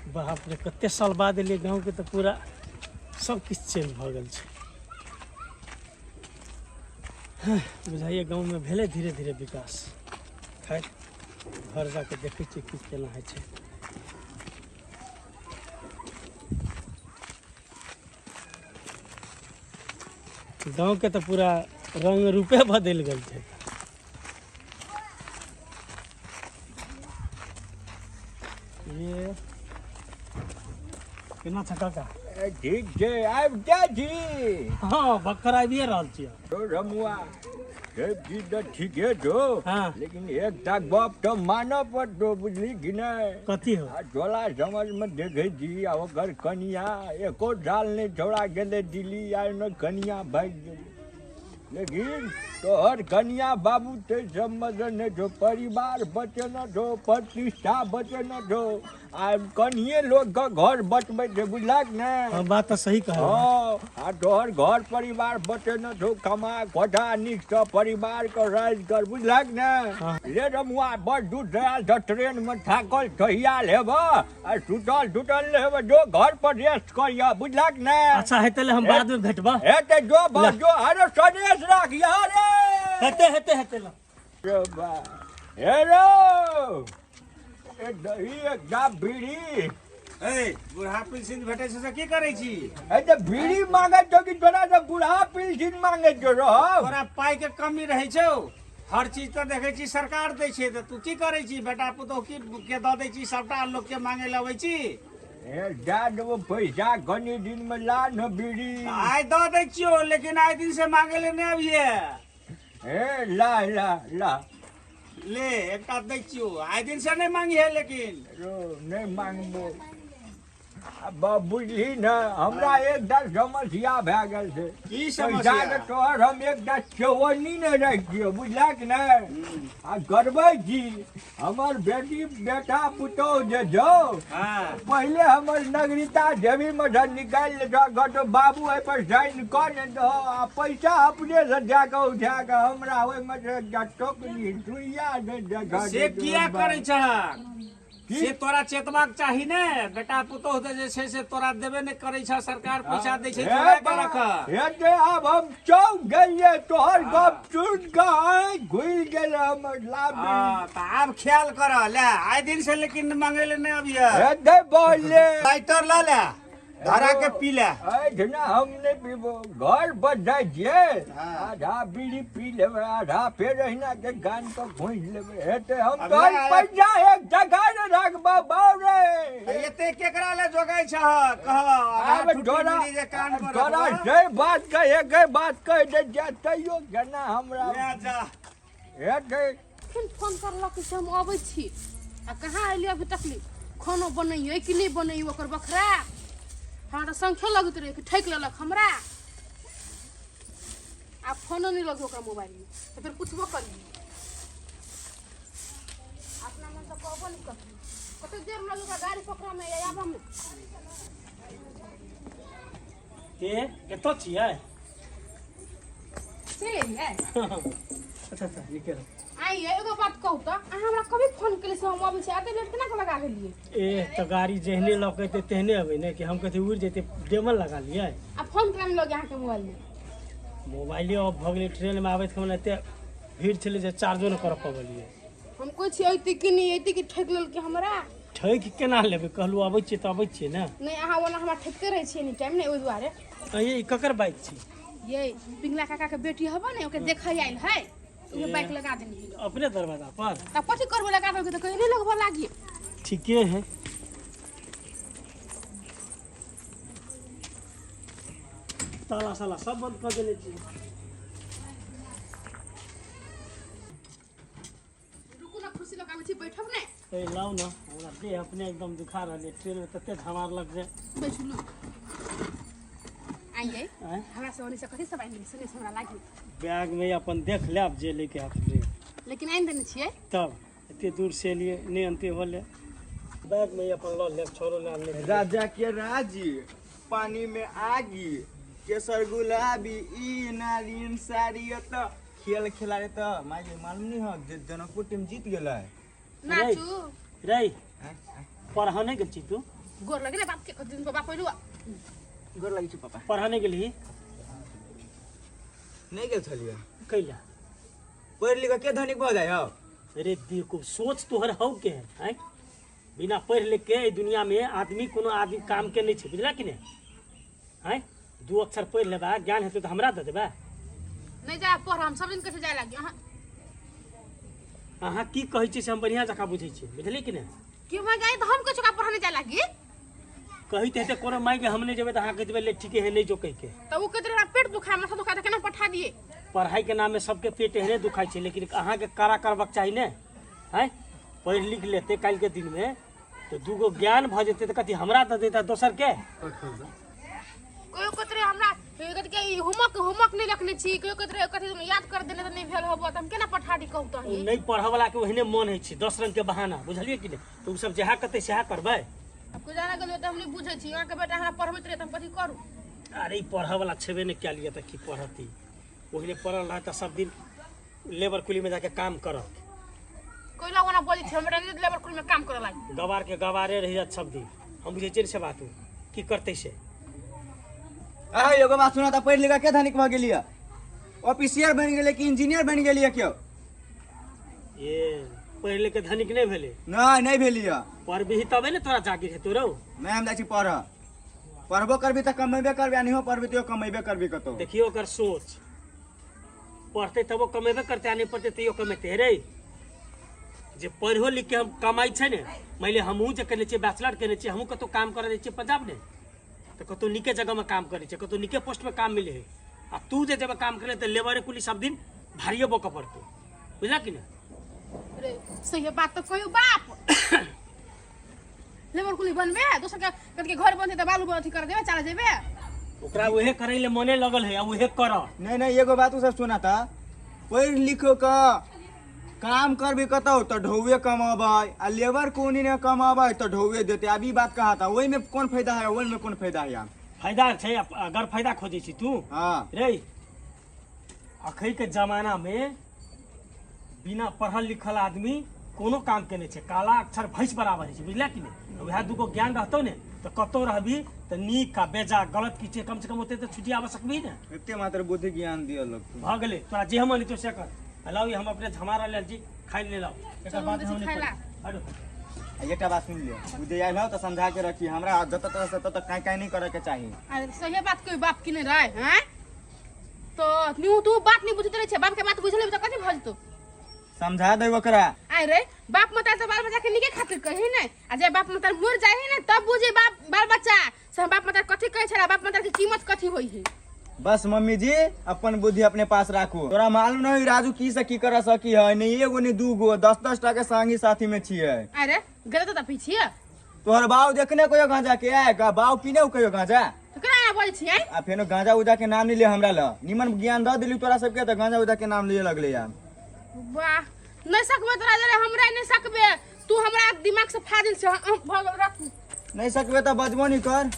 बाप रे, कते साल बाद एलियै गाँवके, तऽ पूरा सब किछु चेंज भऽ गेल छै। बुझाइए गाँवमे भेलै धीरे धीरे विकास। खैर, घर जाके देखै छियै की केना होइ छै। गाँवके तऽ पूरा रंग रूपे बदलि गेल छै। ये केना छै काका? ठीक छै, आबि जाइ छी। हँ, बक्खर आबिए रहल छियै। रमुआ, सब चीज तऽ ठीके छौ। हाँ। लेकिन एकटा गप तऽ मानऽ पड़तौ, बुझली कि नहि? कथी हो? आ टोला समाजमे देखै छी, आ ओकर कनिया एको साल नहि छोड़ा गेलै दिल्ली, आ एने कनिया भागि गेलै। लेकिन तोहर कनिया बाबू ताहि सबमे से नहि छौ, परिवार बचेने छौ, प्रतिष्ठा बचेने छौ, आ कनिये लोकके घर बचबै छै, बुझलक ने? हाँ, बात तऽ सही कहल। हँ, आ तोहर घर परिवार बचेने छौ, कमा कोठा नीकसँ परिवारके राज कर, बुझलक ने? हाँ। ले रमुआ, बड़ दूर से आयल छह ट्रेनमे, थाकल ठहियाल हेबह आ सुतल टूटल हेबह, जो घर पर रेस्ट करिह, बुझलक ने? अच्छा हेतै, ले हम बाद में भेटबा। हेतै, जो बस जो। अरे सनेश राखिह रे। हेतै हेतै हेतै, ला। रे बा, हे रो, ए दही एकटा बीड़ी। ए बुढ़ा पेंशन भेटै छै से की करै छी? ए तऽ बीड़ी मांगे छौ कि तोरा से बुढ़ा पेंशन मांगे छौ रहो? तोरा पाइ के कमी रहै छौ? हर चीज तऽ देखै छी सरकार दै छै, तऽ तू की करै छी? बेटा पुतोह की के दऽ दै छी सबटा, लोक के मांगे लए अबै छी। ए दए देबो पैसा कनी दिन मे, ला न बीड़ी। आइ दऽ दै छियौ, लेकिन आइ दिन से मांगे ले नहि अबिहे। ए ला ला ला। ले, एकटा दै छियौ, आइ दिन से नहि मांगिहे लेकिन। रो नहि मांगबो। अब बुझली ने, हमरा एकटा समस्या भए गेल छै। की पैसा समस्या? के तोहर हम एकटा चौवन्नी नहि राखि दियौ, बुझलक ने? आ करबै की, हमर बेटी बेटा पुतोह जे छौ, पहिले हमर नागरिकता जेबीमे सँ निकालि लेतौ, कहतौ बाबू एहिपर साइन कऽ ने दहो, आ पैसा अपने से दए कऽ उठा कऽ हमरा ओहिमे से एकटा टोकरी सुइया नहि देखा। से किया करै छहक? से तोरा चेतबाक चाही ने, बेटा पुतोह तऽ जे छै से तोरा देबे नहि करै छह सरकार, पैसा दै छै जोड़ा के रख। हेते आब हम चौक गेलियै, तोहर गप सुन कऽ आँखि घुलि गेल हमर। लाभ हाँ, तऽ आब ख्याल कर ले आइ दिन से, लेकिन मंगै ले नहि अबिहे। हेते बोले। लाइटर लऽ ले, धरा के पी ले। एहिठिना हम नहि पीबो, घर पर जाइ छियै, आधा बीड़ी पी लेबै, आधा फेर अहिना के गान के घोंसि लेबै। हेतै हम अब तोहर ले। पैसा एक जगह ने राखबो बाउ रे। एते केकरा ले जोगै छह कह? आधा आब ठुठी तोरा बीड़ी जे कान पर तोरा रखबह। से बात कह, एके बात कहि दे जा, तैयो केना हमरा ले जा। हेतै। फेर फोन करलक से हम अबै छी, आ कहाँ एलियै अभी तकली? खानो बनैयै कि नहि बनैयै ओकर बखरा? हमरा तऽ संख्या लगैत रहै कि ठकि लेलक हमरा। आ फोनो नहि लगै ओकरा मोबाइलमे, तऽ फेर पुछबो करियै, अपना मनसँ कहबो नहि करबै। कतेक देर लगै ओकरा गाड़ी पकड़ऽमे या आबऽमे? के एतऽ छियै? चलि एलियै। अच्छा अच्छा, नीके रह। आइ यै, एगो बात कहू तऽ, अहाँ हमरा कभी फोन केली से हम अबै छी, एते लेट केना कऽ लगा गेलियै? ए तऽ गाड़ी जेहने लऽ के एतै तेहने अबै ने, कि हम कथी उड़ि जेतै डेमन लगा लियै? आ फोन केना नहि लगे अहाँके मोबाइलमे? मोबाइले ऑफ भऽ गेलै ट्रेनमे आबैत खमन, एते भीड़ छलै जे चार्जो नहि करऽ पबलियै। हम कहै छी अयती कि नहि अयती, कि ठकि लेलकै हमरा? ठकि केना लेबै? कहलहुँ अबै छियै तऽ अबै छियै ने। नहि, अहाँ ओना हमरा ठकिते रहै छियै एनी टाइम ने, ओहि दुआरे। अये, ई ककर बाइक छी? ये पिंगला काका के बेटी हबो ने, ओके देखै आयल है, उहे बाइक लगा देनी है। अपने दरवाजा पर? तब कथी करबै, लगा देलकै तऽ कहीं नहि लगबऽ लागी। ठीके है। ताला साला सब बंद कऽ देने छी। रुकू ना, कुर्सी लगाबै छी, बैठब ने। ए लाउ ना, हमरा देह अपने एकदम दुखा रहल है, ट्रेन में तते झमारलक जे। बैठू ना। आइए। आँय? हमरा से ओनी से कथी सब आनि देने सुने से हमरा लागी? बैग में अपन देख लेब जे लेके हाथ रे। लेकिन आनि देने छियै। तब एते दूर से एलियै, नहि अनते होले? बैग में अपन लऽ लेब, छोड़ो ले आनले। राजा के राजी, पानी में आगी, केसर गुलाबी ई नारियन साड़ी। तऽ खेल खेला तऽ माय मालूम नहीं है जे जनकपुर टीम जीत गेलै। नाचू रे, पढ़ऽ नहि गेल छी तू? गोर लगे ने बाप के कते दिन पर बाप अइलु गोर लगै छी पापा। पढ़ऽ नहि गेलही? नहि गेल छलियै। कैला? पढ़ि लिख के धनिक भऽ जाइ हौ? अरे बेवकूफ, सोच तोहर हौ के है आँय? बिना पढ़ि लिख के एहि दुनिया में आदमी कोनो आदमी काम के नहीं छै, बुझला कि नहीं? आँय, दू अक्षर पढ़ि लेबा, ज्ञान हेतौ तऽ हमरा दऽ देबा? नहीं जाए पढ़, हम सब दिन कैसे जाए लागी अहाँ। अहाँ की कहै छियै से हम बढ़िआँ जकाँ बुझै छियै, बुझलियै कि नहि? क्यों मैं जाए तो हम कुछ का पढ़ने जाए लागी। कहैत हेतै कोनो माय के हम नहि जेबै तऽ अहाँ कहि देबै ले ठीके है नहि जो कहि के। तो वो कहते रहे पेट दुखा माथा दुखा तो केना पठा दिए। पढ़ाई के नाम में सबके पेट एहने दुखाइ छै, लेकिन अहाँके कड़ा करबाक चाही ने। आँय, पढ़ि लिख लेतै काल्हिके दिनमे तऽ दूगो ज्ञान भऽ जेतै तऽ कथी हमरा दऽ देतै दोसर के? कहियो कहते रहे हमरा कथी के ई होमवर्क होमवर्क नहीं रखने छी, कहियो कहते रहे कथी तुम याद कर देने तो नहीं भेल होबो, त हम केना पठा दी कहू तो? ओ नहि पढ़ऽ वाला के ओहने मन होइ छै, 10 रंग के बहाना, बुझलियै कि नहि? तऽ ओ सब जएह कहतै सएह करबै। अब कोई जाना गेलियो तऽ हम नहीं बुझै छी, अहाँके बेटा हमरा पढ़बैत रहे तऽ हम कथी करू? अरे ई पढ़ऽ वाला छेबे नहि कयल यऽ तऽ की पढ़ती? ओहने पढ़ल रहत तऽ सब दिन लेबर कुली में जाके काम करत। कोइला ओना बजै छै, हमरा लेबर कुली में काम करे लागी। गवार के गवारे रहि जात सब दिन, हम बुझै छियै ने से बात, ओ की करतै से। आ एगो बात सुना, तऽ पढ़ि लिख के धनिक भऽ गेलियै? ऑफिसियर बनि गेलै कि इंजीनियर बनि गेलियै केओ? ये पढ़ि लिख के धनिक नहि भेलै? नहि, नहि भेलियै। पढ़बिही तबे ने तोरा जागीर हेतौ रौ। नहि, हम जाइ छी पढ़ऽ। पढ़बो करबी तऽ कमेबे करबी आ नहियो पढ़बी तैयो कमेबे करबी कतौ। देखियौ ओकर सोच, पढ़तै तबो कमेबे करतै आ नहि पढ़तै तैयो कमेतै रे। जे पढ़ियो लिख के हम कमाइ छै ने, मानि लिअ हमहूँ जे केने छियै बैचलर केने छियै, हमहूँ कतहु काम करऽ जाइ छियै पंजाब ने तऽ कतहु नीके जगहमे काम करै छियै, कतहु नीके पोस्टमे काम मिलै है। आ तू जे जेबै काम करै तऽ लेबरे कुली सब दिन भारिये बकऽ पड़तौ, बुझलक कि नहि? रे सही बात तऽ कहियो बाप लेबर कुली बनबे, दोसर के कथी के घर बनते तऽ बालू अथी कर देबे, चला जेबे। ओकरा उहे करै ले मने लगल है आ उहे कर। नहीं नहीं, एगो बात उ सब सुना था, पढ़ लिखो का काम करबी कतौ तो ढौवे कमाबै आ लेबर कोनी ने कमाबै तो ढौवे देते। अब ई बात कहा था, ओहि में कौन फायदा है? ओहि में कौन फायदा है? फायदा छै, अगर फायदा खोजै छी तू। हाँ। रे अखन के जमाना में बिना पढ़ल लिखल आदमी कोनो काम के नहि छै, काला अक्षर भैंस बराबर होइ छै, बुझलक कि नहि? वएह दूगो ज्ञान रहतौ ने तऽ कतौ रहबी तऽ नीक आ बेजा गलत की छै कम से कम ओते तऽ छुट्टी आबऽ सकबही ने। एते मात्र बुद्धि ज्ञान दिअ लोग। भऽ गेलै, तोरा जे मन हेतौ से कर। लाउ, ई हम अपने झमा रहल छी, खाइ ले लाउ। एकर चलू, बाद हम हम नहि खाइ ला। हटू। आ एकटा बात सुनि लिअ, ओ जे आयल हौ तऽ समझा के रखी, हमरा जतऽ तक ततऽ तक काँय काँय नहि करऽ के चाही। अरे सही बात कोई बाप की नहीं रहे हैं तो न्यू तू बात नहीं बुझते रहे छे, बाप के बात बुझ लेबे तो कथी भऽ जेतौ? समझा दे ओकरा। आय रे, बाप मतार तो बाल बच्चा के नीके खातिर कही ने, आ जे बाप मतार मर जाए है ने तब बुझे बाप बाल बच्चा से हम बाप मतार कथी कहै छला, बाप मतार के कीमत कथी होई है। बस मम्मी जी, अपन बुद्धि अपने पास राखू। तोरा मालूम नहीं राजू की से की कर सकी है? नहीं एगो नहीं दूगो, 10-10 टा के संगी साथी में छियै। अरे गलत तो पीछे तोहर बाऊ देखने कहियो गांजा के आए गा? बाऊ पीने कहियो गांजा? तो केना बोल छियै? आ फेनो गांजा उजा के नाम नहीं ले हमरा ल। निमन ज्ञान दऽ देली तोरा सबके तऽ गांजा उजा के नाम लिए लगले यार। वाह, नहीं सकबे तोरा जरे, हमरा नहीं सकबे तू, हमरा दिमाग से फाजिल से हम भऽ गेल, रख। नहीं सकबे तऽ बजबो नहीं कर।